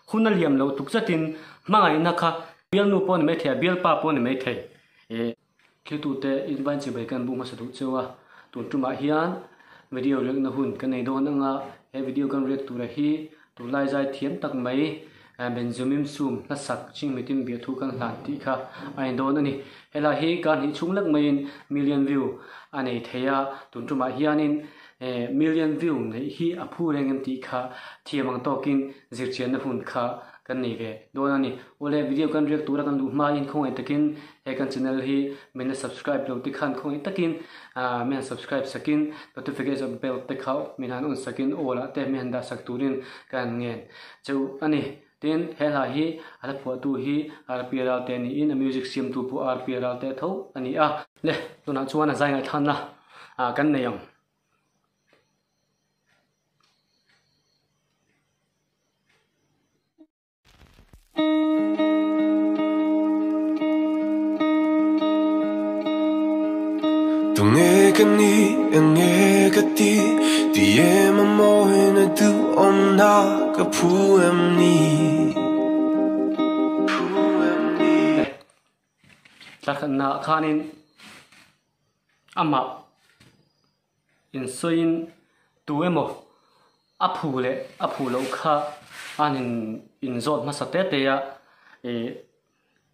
Hun a liam lo tuk zatin hmangaihna kha bialnu pawh a ni maithei a, bialpa pawh a ni maithei. Thiltute invain chibai kan bu hmasa duh cheu a, tun tumah hian video riakna hun ka nei dawn anga he video kan riak tura hi tunlai zai thiam tak mai Benjamin Sum hlasak Chingmitin biahthu kan hlan tih kha a ni dawn a ni. Helai hi kar hnih chhung lek maiin million view a nei thei a, tun tumah hianin million view neih hi a phu reng em tih kha thiam ang tawkin zirchianna hun kha kan nei ve dawn a ni. Awle video kan riak tura kan luh hmain khawngaih takin he kan channel hi min la subscribe lo te khan khawngaih takin min han subscribe sakin notification bell te kha min han on sakin all ah te min han dah sak turin ka han ngen cheu a ni. Tin, he hla hi a hla phuahtu hi RP Ralte niin a music siamtu pawh RP Ralte tho a ni a. Le, tunah chuan a zai ngaihthlakna kan nei ang. Tunge ka ni enge ka ti ti em a mawi na duhawm na ka phu em ni phu em ni. Thlakhatna khanin amah Insawiin tu emaw a phu leh a phu loh kha an in inzawt hmasa te te a, ih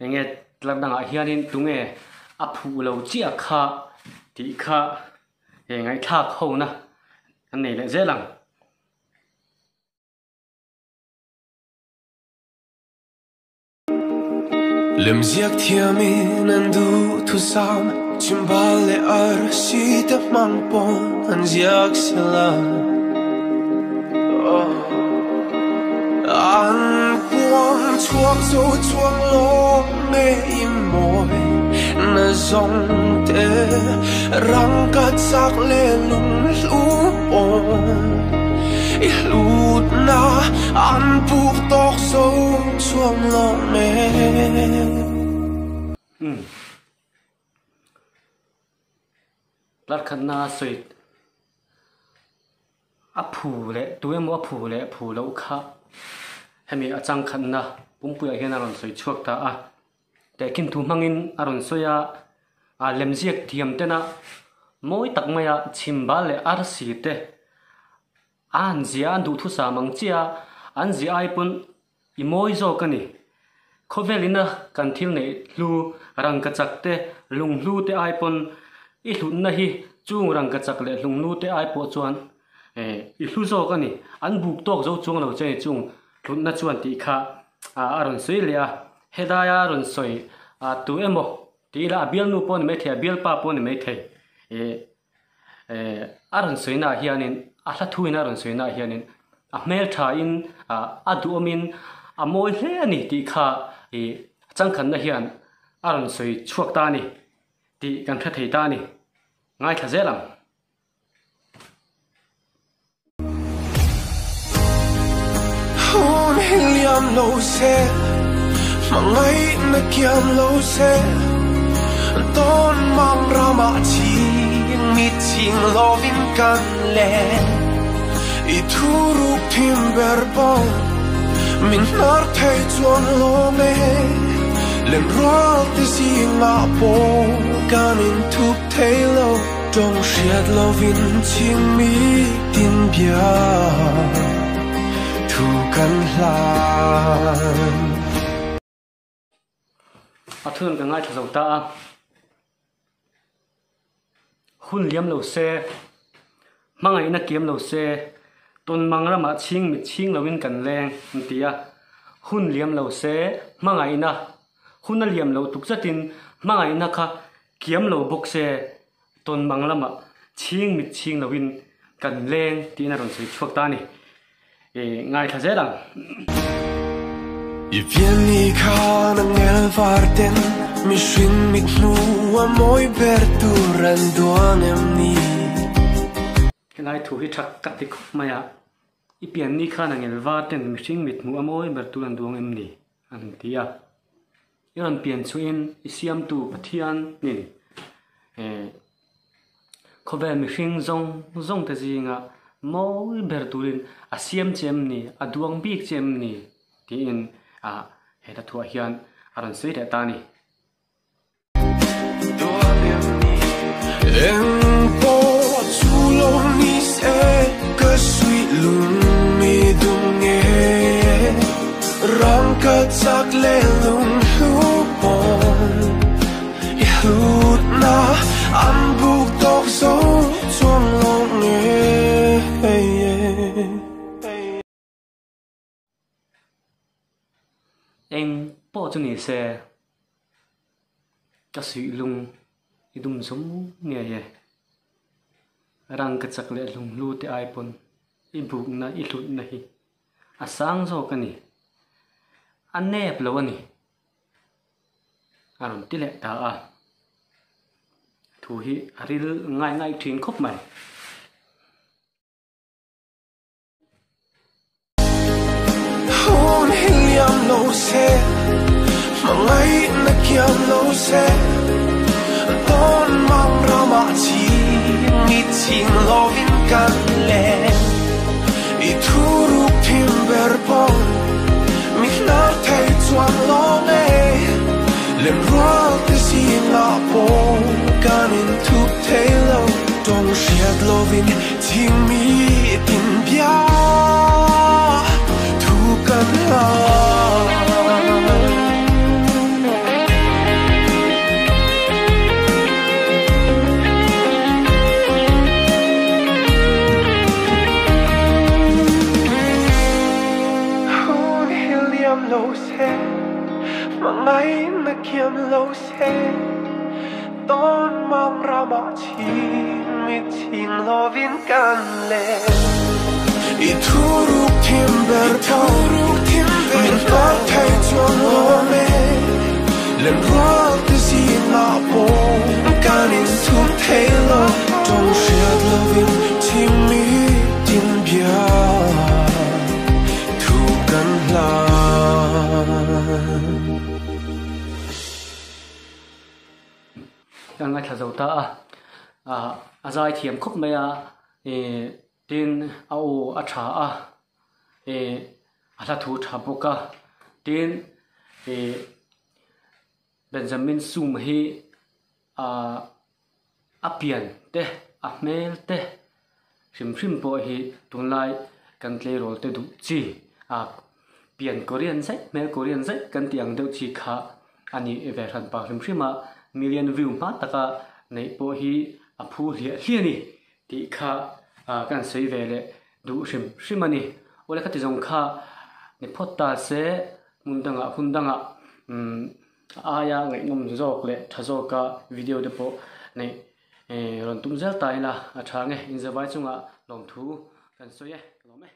eng nge tlar dangah hianin tunge a phu lo chiah kha tih kha ih ngaihthlak ho na an nei leh zel ang. Lemziak thiamin an duhthusam Chimbal leh arsi te hmang pawn an ziak sela. An puang chhuak zo chuang lawm nge i mawi na zawng te rangka chak leh lunghlu pawn i hlutna an puk tawk zo chuang lawm e. Umm. Tlarkhatna sawi a phu leh tu emaw a phu leh phu loh kha hemi a changkhatna pumpuiah hian a rawn sawi chhuak ta a. Tehkhin thu hmangin a rawn sawi a, a lemziak thiam tena mawi tak maia chhimbal leh arsi te a han zia an duhthusam ang chiah a, an zia ai pawn i mawi zawk a ni. Khawvel ina kan thil neih hlu rangkachak te lunghlu te ai pawn i hlutna hi chung rangkachak leh lunghlu te ai pawh chuan i hlu zawk a ni. An buk tawk zo chuang lo che ni chung hlutna chuan tih kha a rawn sawi leh a. Helai a rawn sawi tu emaw tih ila a bialnu pawh a ni maithei a bialpa pawh a ni maithei ih a rawn sawi naah hianin a hla thuin a rawn sawi naah hianin a hmelthain a duhawmin a mawi hle a ni tih kha ih changkhanna hian a rawn sawi chhuak ta a ni tih kan hre thei ta a ni ngaithla zel ang. Hun hi liam lo se, hmangaihna kiam lo se, Tawn mang ramah ching mi ching lovin kan len. I thu ruk thim ber pawh min hnar thei chuan lawm e, Lenrual te zingah pawh kan inthup thei lo. Tawng hriat lovin chhing mi tin bia thu kan hlan. A thun ka ngaithla zo ta a, hun liam lo se, hmangaihna kiam lo se, tawnmang ramah chhing mit chhing loin kan leng an ti a, hun liam lo se, hmangaihna hun a liam lo tuk zatin hmangaihna kha Kiam lo bawk se, tawnmang lamah chhing mit chhing loin kan leng tiin a rawn sawi chhuak ta a ni. I ngaithla zel ang. I pianni khan angel var ten mihring mit hnu a mawi ber tur an duang em ni? Helai thu hi tha ka ti khawp mai a, i pianni khan angel var ten mihring mit hmu a mawi ber tur an duang em ni? an ti a. I rawn pian chhuahin i siamtu Pathian nin khawvel mihring zawng zawng te zinga mawi ber turin a siam che em ni? A duang bik che em ni? tiin he hla thuah hian a rawn sawi leh ta a ni. Eng pawh chu ni se, ka suih lung i dum zum ngei e. Rang ka chak leh hlung hlu te ai pawn i bukna i hlutna hi a sang zawk a ni. A nep lo a ni. A rawn ti leh ta a. Thu hi a ril ngai ngai thin khawp mai. Hun hi liam lo se, hmangaihna kiam lo se, Tawn mang ramah ching i ching lovin kan len. I thu ruk thim ber pawh mi hnar thei chuan lawm e, Lem rual te zingah pawh kan inthup thei lo. Tawng hriat lovin ching mi tin bia thu kan hla. Hun hi liam lo se, hmangaihna kiam lo se, Tawn mang ramah chhing mi chhing lovin kan len. I thu ruk thim ber tho, min hlat thei chuan lawm e. Lem rual te zingah pawh kan inthup thei lo. Tawng hriat lovin chhing mi tin bia thu kan hlan. Ka ngaithla zo ta a, a zai thiam khawp mai a, tin a aw a tha a, a hla thu tha bawk a, tin Benjamin Sum hi a pian te a hmel te hrim hrim pawh hi tunlai kan tleirawl te duh chi a pian Korean zaih hmel Korean zaih kan tih ang deuh chi kha a ni ve hran pah hrim hrim a million view hma taka neih pawh hi a phu hliah hliah a ni tih kha kan sawi ve leh duh hrim hrim a ni. Awle khati zawng kha ni phawt ta se hmun dangah hun dangah umm aia ngaihnawm zawk leh tha zawka video te pawh neih rawn tum zel ta ila a tha nge inzavai chungah lawmthu kan sawi e ka lawm e.